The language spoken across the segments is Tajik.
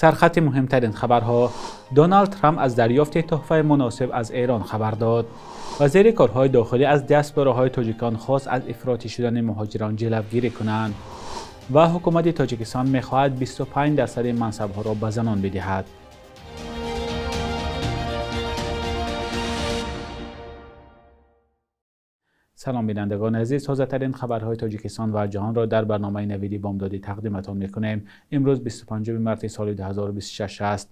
Сархати муҳимтарин хабарҳо. Доналд Трамп аз дарёфти тӯҳфаи муносиб аз Эрон хабар дод. Вазири корҳои дохилӣ аз диаспораҳои тоҷикон хост аз ифротӣ шудани муҳоҷирон ҷилавгирӣ кунанд. Ва ҳукумати Тоҷикистон мехоҳад 25% мансабҳоро ба занон бидиҳад. Салом бинандагони азиз, тозатарин хабарҳои Тоҷикистон ва ҷаҳонро дар барномаи Навиди Бомдодӣ тақдимтон мекунем. Имрӯз 25 марти соли 2026 аст.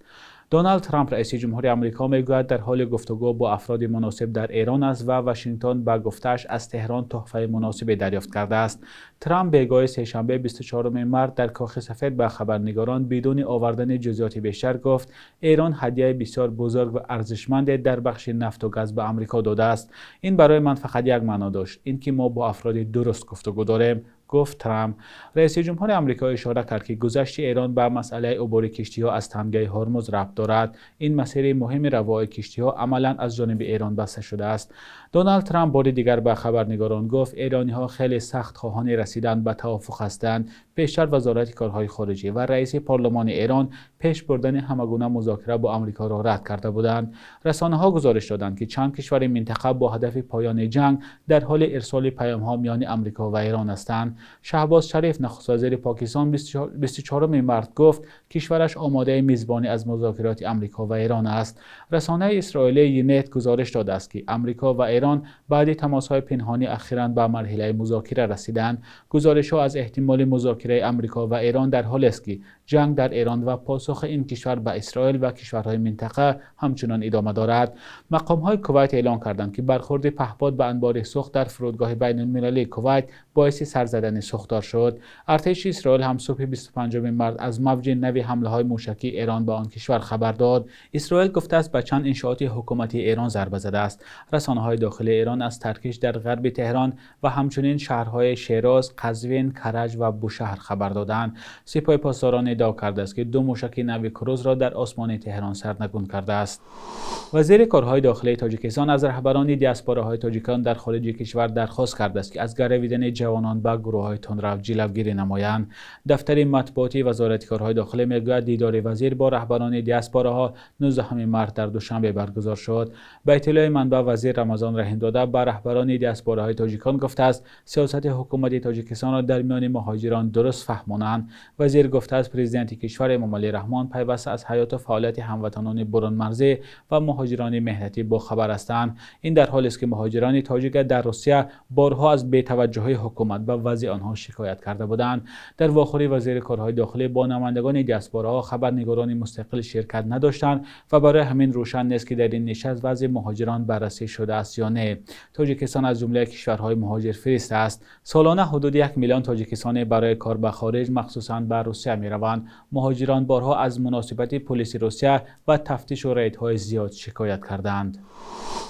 Доналд Трамп, раисиҷумҳури Амрико, мегӯяд дар ҳоли гуфтугӯ бо афроди муносиб дар Эрон аст ва Вашингтон ба гуфтааш аз Теҳрон тӯҳфаи муносибе дарёфт кардааст. Трамп бегоҳи сешанбе 24 март дар Кохи Сафед ба хабарнигорон бидуни овардани ҷузъиёти бештар гуфт Эрон ҳадияи бисёр бузург ва арзишманде дар бахши нафту газ ба Амрико додааст. Ин барои ман фақат як маъно дошт, инки мо бо афроди дуруст гуфтугӯ дорем, гуфт Трамп. Раисиҷумҳури Амрико ишора кард, ки гузашти Эрон ба масъалаи убури киштиҳо аз тангаи Ҳурмуз рабт дорад. Ин масири муҳими равои киштиҳо амалан аз ҷониби Эрон баста шудааст. Доналд Трамп бори дигар ба хабарнигорон гуфт эрониҳо хеле сахт хоҳони расидан ба тавофуқ ҳастанд. Пештар Вазорати корҳои хориҷӣ ва раиси парлумони Эрон пеш бурдани ҳамагуна музокира бо Амрикоро рад карда буданд. Расонаҳо гузориш доданд, ки чанд кишвари минтақа бо ҳадафи поёни ҷанг дар ҳоли ирсоли паёмҳо миёни Амрико ва Эрон ҳастанд. Шаҳбоз Шариф, нахуствазири Покистон, 24 март гуфт кишвараш омодаи мизбонӣ аз музокироти Амрико ва Эрон аст. Расонаи исроилии Йнет гузориш додааст, ки Амрико ва Эрон баъди тамосҳои пинҳонӣ охиран ба марҳилаи музокира расиданд. Гузоришҳо аз эҳтимоли музокираи Амрико ва Эрон дар ҳолест, ки ҷанг дар Эрон ва посухи ин кишвар ба Исроил ва кишварҳои минтақа ҳамчунон идома дорад. Мақомҳои Кувайт эълон карданд, ки бархӯрди паҳпод ба анбори сӯхт дар фурудгоҳи байналмилалии Кувайт боиси сар задани сӯхтор шуд. Артиши Исроил ҳам субҳи 25 март аз мавҷи нави ҳамлаҳои мушакии Эрон ба он кишвар хабар дод. Исроил гуфтааст ба чанд иншооти ҳукуматии Эрон зарба задааст. Расонаҳои дохилии Эрон аз таркиш дар ғарби Теҳрон ва ҳамчунин шаҳрҳои Шероз, Қазвин, Караҷ ва Бушаҳр хабар доданд. Сипоҳи Посдорон иддао кардааст, ки ду мушаки нави Круз ро дар осмони Теҳрон сарнагун кардааст. Вазири корҳои дохилии Тоҷикистон аз раҳбарони диаспораҳои тоҷикон дар хориҷи кишвар дархост кардааст, ки аз гаравидани ҷавонон ба гурӯҳҳои тундрав ҷилавгирӣ намоянд. Дафтари матбуотии Вазорати корҳои дохилӣ мегӯяд дидори вазир бо раҳбарони диаспораҳо 19 март дар Душанбе баргузор шуд. Ба иттилои манбаъ, вазир Рамазон Раҳимзода ба раҳбарони диаспораҳои тоҷикон гуфтааст сиёсати ҳукумати Тоҷикистонро дар миёни муҳоҷирон дуруст фаҳмонанд. Вазир гуфтааст президенти кишвар Эмомалӣ Раҳмон пайваста аз ҳаёту фаъолияти ҳамватанони бурунмарзӣ ва муҳоҷирони меҳнатӣ бохабар ҳастанд. Ин дар ҳолест, ки муҳоҷирони тоҷик дар Русия борҳо аз бетаваҷҷӯҳии ҳукумат ба вазъи онҳо шикоят карда буданд. Дар вохӯрии вазири корҳои дохилӣ бо намояндагони диаспораҳо хабарнигорони мустақил ширкат надоштанд ва барои ҳамин рӯшан нест, ки дар ин нишаст вазъи муҳоҷирон баррасӣ шудааст ё не. Тоҷикистон аз ҷумлаи кишварҳои муҳоҷирфирист аст. Солона ҳудуди 1 миллион тоҷикистонӣ барои кор ба хориҷ, махсусан ба Русия мераванд. Муҳоҷирон борҳо аз муносибати полиси Русия ва тафтишу рейдҳои зиёд шикоят кардаанд.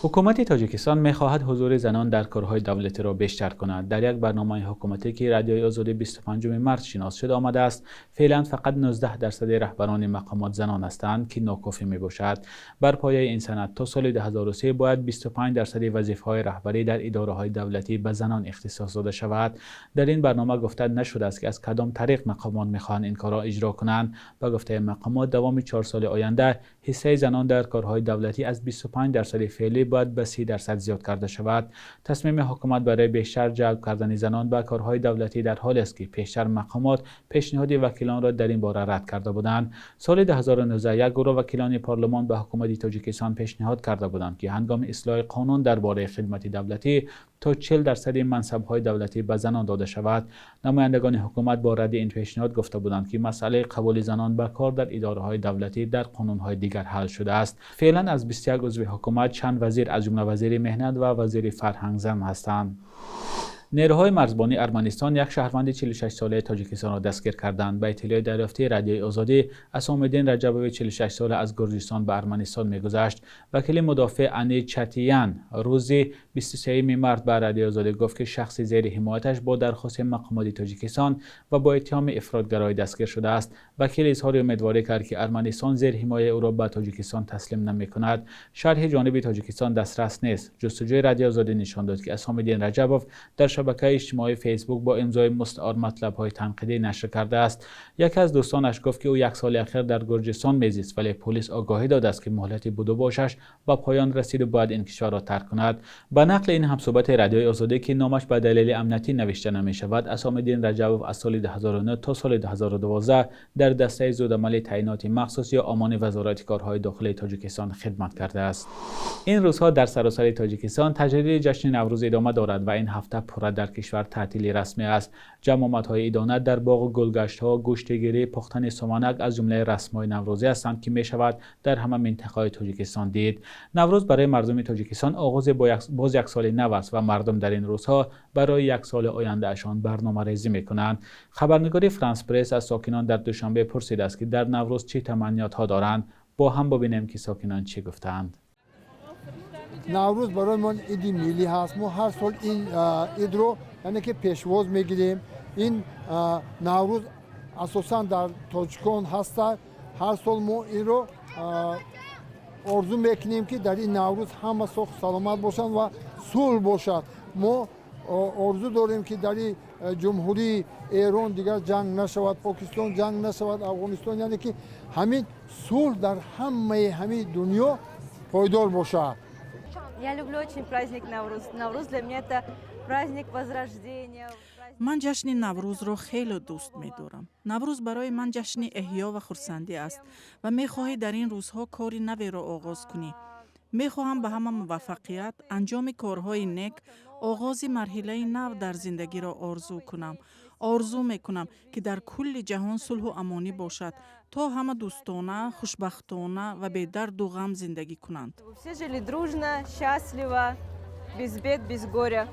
Ҳукумати Тоҷикистон мехоҳад ҳузури занон дар корҳои давлатиро бештар кунад. Дар як барномаи ҳукуматӣ, ки Радиои Озодӣ 25 март шинос шуд, омадааст феълан фақат 19% раҳбарони мақомот занон ҳастанд, ки нокофӣ мебошад. Бар пояи ин санад то соли 2003 бояд 25% вазифаҳои раҳбарӣ дар идораҳои давлатӣ ба занон ихтисос дода шавад. Дар ин барнома гуфта нашудааст, ки аз кадом тариқ мақомот мехоҳанд ин корро иҷро кунанд. Ба гуфтаи мақомот, давоми 4 соли оянда ҳиссаи занон дар корҳои давлатӣ аз 25% феълӣ бояд ба 30% зиёд карда шавад. Тасмими ҳукумат барои бештар ҷалб кардани занон ба корҳои давлатӣ дар ҳолест, ки пештар мақомот пешниҳоди вакилонро дар ин бора рад карда буданд. Соли 2019 як гурӯҳ вакилони парлумон ба ҳукумати Тоҷикистон пешниҳод карда буданд, ки ҳангоми ислоҳи қонун дар бораи хидмати давлатӣ то 40% мансабҳои давлатӣ ба занон дода шавад. Намояндагони ҳукумат бо радди ин пешниҳод гуфта буданд, ки масъалаи қабули занон ба кор дар идораҳои давлатӣ дар қонунҳои дигар ҳал шудааст. Феълан аз 21 узви ҳукумат чанд вазир аз ҷумла вазири меҳнат ва вазири фарҳанг зан ҳастанд. Нерӯҳои марзбонии Арманистон як шаҳрванди 46-солаи Тоҷикистонро дастгир карданд. Ба иттилои дарёфтии Радиои Озодӣ, Асомиддин Раҷабови 46-сола аз Гурҷистон ба Арманистон мегузашт. Вакили мудофеъ Ани Чатиян рӯзи 23 март ба Радиои Озодӣ гуфт, ки шахси зери ҳимояташ бо дархости мақомоти Тоҷикистон ва бо иттиҳоми ифротгароӣ дастгир шудааст. Вакил изҳори умедворӣ кард, ки Арманистон зери ҳимояи ӯро ба Тоҷикистон таслим намекунад. Шарҳи ҷониби Тоҷикистон дастрас нест. Ҷустуҷӯи Радиои Озодӣ нишон дод, ки Асомиддин Раҷабов дар Шабакаи иҷтимоии Фейсбук бо имзои мустаор матлабҳои танқидӣ нашр кардааст. Яке аз дӯстонаш гуфт, ки ӯ як соли охир дар Гурҷистон мезист, вале полис огоҳӣ додааст, ки муҳлати будубошаш ба поён расид ва бояд ин кишварро тарк кунад. Ба нақли ин ҳамсӯҳбати Радиои Озодӣ, ки номаш ба далели амниятӣ навишта намешавад, Асомиддин Раҷабов аз соли 2009 то соли 2012 дар дастаи зудамали таъиноти махсус ё ОМОНи Вазорати корҳои дохилии Тоҷикистон хидмат кардааст. Ин рӯзҳо дар саросари Тоҷикистон таҷлили ҷашни Наврӯз идома дорад ва ин ҳафта пурра дар кишвар таътили расмӣ аст. Ҷамъомадҳои идона дар боғу гулгаштҳо, гӯштигирӣ, пухтани суманак аз ҷумлаи расмҳои наврӯзӣ ҳастанд, ки мешавад дар ҳама минтақаҳои Тоҷикистон дид. Наврӯз барои мардуми Тоҷикистон оғози боз як соли нав аст ва мардум дар ин рӯзҳо барои як соли ояндаашон барномарезӣ мекунанд. Хабарнигори Франс Пресс аз сокинон дар Душанбе пурсидааст, ки дар Наврӯз чӣ таманниётҳо доранд. Бо ҳам бубинем, ки сокинон чӣ гуфтаанд. Наврӯз барои мо иди миллӣ ҳаст. Мо ҳар сол ин идро, яъне ки, пешвоз мегирем. Ин Наврӯз асосан дар тоҷикон ҳаста. Ҳар сол мо инро орзу мекунем, ки дар ин Наврӯз ҳама соҳу саломат бошанд ва сулҳ бошад. Мо орзу дорем, ки дар Ҷумҳурии Эрон дигар ҷанг нашавад, Покистон ҷанг нашавад, Афғонистон, яъне ки ҳамин сулҳ дар ҳамаи ҳамин дунё пойдор бошад. Я люблю очень праздник Навруз. Навруз для меня это праздник возрождения. Ман ҷашни Наврӯзро хеле дӯст медорам. Наврӯз барои ман ҷашни эҳё ва хурсандӣ аст ва мехоҳӣ дар ин рӯзҳо кори наверо оғоз кунӣ. Мехоҳам ба ҳама муваффақият, анҷоми корҳои нек, оғози марҳилаи нав дар зиндагиро орзу кунам. Орзу мекунам, ки дар кулли ҷаҳон сулҳу амонӣ бошад, то ҳама дӯстона, хушбахтона ва бедарду ғам зиндагӣ кунанд. Все жили дружно, счастливо, без бед, без горя.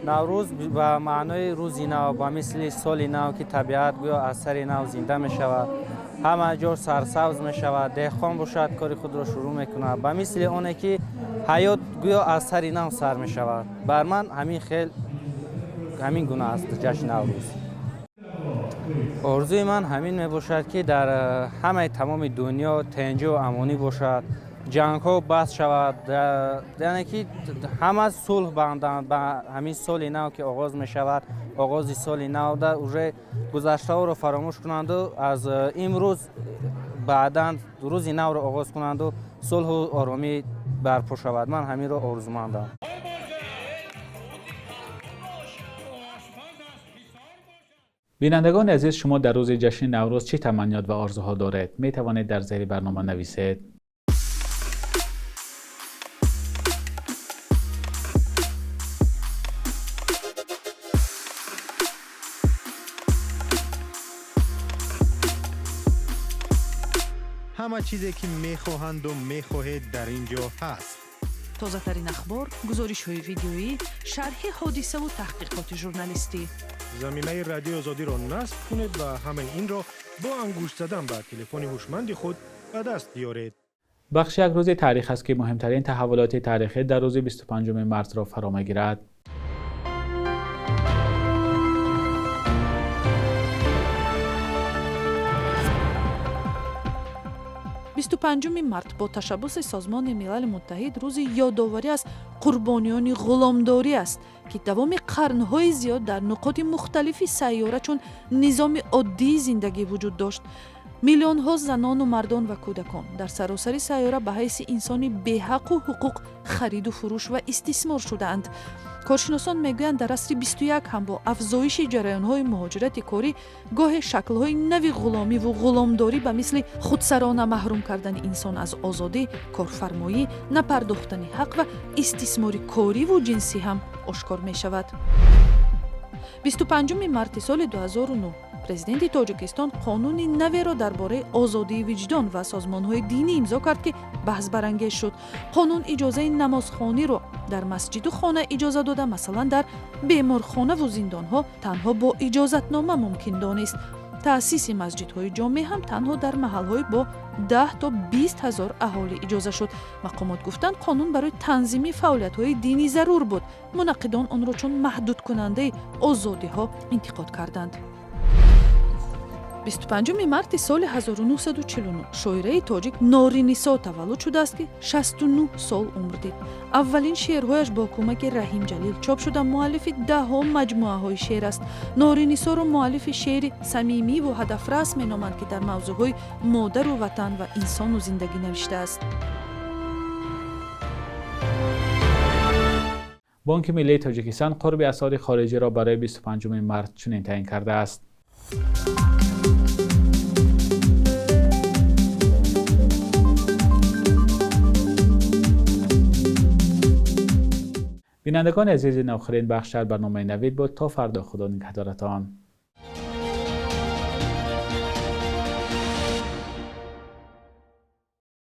Наврӯз ба маънои рӯзи нав, ба мисли соли нав, ки табиат гӯё аз сари нав зинда мешавад, ҳама ҷо сарсабз мешавад, деҳқон бошад, кори худро шурӯъ мекунад, ба мисли оне ки ҳаёт гӯё аз сари нав сар мешавад. Бар ман ҳамин хел, ҳамин гуна аст ҷашни Наврӯз. Орзуи ман ҳамин мебошад, ки дар ҳамаи тамоми дунё тинҷу амонӣ бошад, ҷангҳо бас шавад, яъне ки ҳама сулҳ банданд. Ба ҳамин соли нав ки оғоз мешавад, оғози соли навда уже гузаштаҳоро фаромӯш кунанду аз имрӯз баъдан рӯзи навро оғоз кунанду сулҳу оромӣ барпо шавад. Ман ҳаминро орзумандам. Бинандагони азиз, шумо дар рӯзи ҷашни Наврӯз чӣ таманниёт ва орзуҳо доред? Метавонед дар зери барнома нависед. Ҳама чизе ки мехоҳанду мехоҳед, дар ин ҷо ҳаст. Тозатарин ахбор, гузоришҳои видеоӣ, шарҳи ҳодисаву таҳқиқоти журналистӣ. Замимаи Радиои Озодиро насб кунед ва ҳамаи инро бо ангушт задан ба телефони ҳушманди худ ба даст биёред. Бахши «Як рӯзи таърих» аст, ки муҳимтарин таҳаввулоти таърихӣ дар рӯзи 25 мартро фаро мегирад. 25 март бо ташаббуси Созмони Милали Муттаҳид рӯзи ёдоварӣ аз қурбониёни ғуломдорӣ аст, ки давоми қарнҳои зиёд дар нуқоти мухталифи сайёра чун низоми оддии зиндагӣ вуҷуд дошт. Миллионҳо занону мардон ва кӯдакон дар саросари сайёра ба ҳайси инсони беҳаққу ҳуқуқ хариду фурӯш ва истисмор шудаанд. Коршиносон мегӯянд, дар асри 21 ҳам бо афзоиши ҷараёнҳои муҳоҷирати корӣ гоҳе шаклҳои нави ғуломиву ғуломдорӣ, ба мисли худсарона маҳрум кардани инсон аз озодӣ, корфармоӣ, напардохтани ҳақ ва истисмори кориву ҷинсӣ ҳам ошкор мешавад. 25 марти соли 2009 президенти Тоҷикистон қонуни наверо дар бораи озодии виҷдон ва созмонҳои динӣ имзо кард, ки баҳсбарангез шуд. Қонун иҷозаи намозхониро дар масҷиду хона иҷоза дода, масалан, дар беморхонаву зиндонҳо танҳо бо иҷозатнома мумкин донист. Таъсиси масҷидҳои ҷомеъ ҳам танҳо дар маҳалҳои бо 10 то 20 ҳазор аҳолӣ иҷоза шуд. Мақомот гуфтанд, қонун барои танзими фаъолиятҳои динӣ зарур буд. Мунаққидон онро чун маҳдудкунандаи озодиҳо интиқод карданд. 25 марти соли 1949 шоираи тоҷик Норинисо таваллуд шудааст, ки 69 сол умр дид. Аввалин шеърҳояш бо кӯмаки Раҳим Ҷалил чоп шуда, муаллифи даҳҳо маҷмӯаҳои шеър аст. Норинисоро муаллифи шеъри самимиву ҳадафрас меноманд, ки дар мавзӯъҳои модару ватан ва инсону зиндагӣ навиштааст. Бонки Миллии Тоҷикистон қурби асъори хориҷиро барои 25 март чунин таъин кардааст. Бинандагони азиз, ин охирин бахш дар барномаи Навид буд. То фардо, Худо нигаҳдоратон.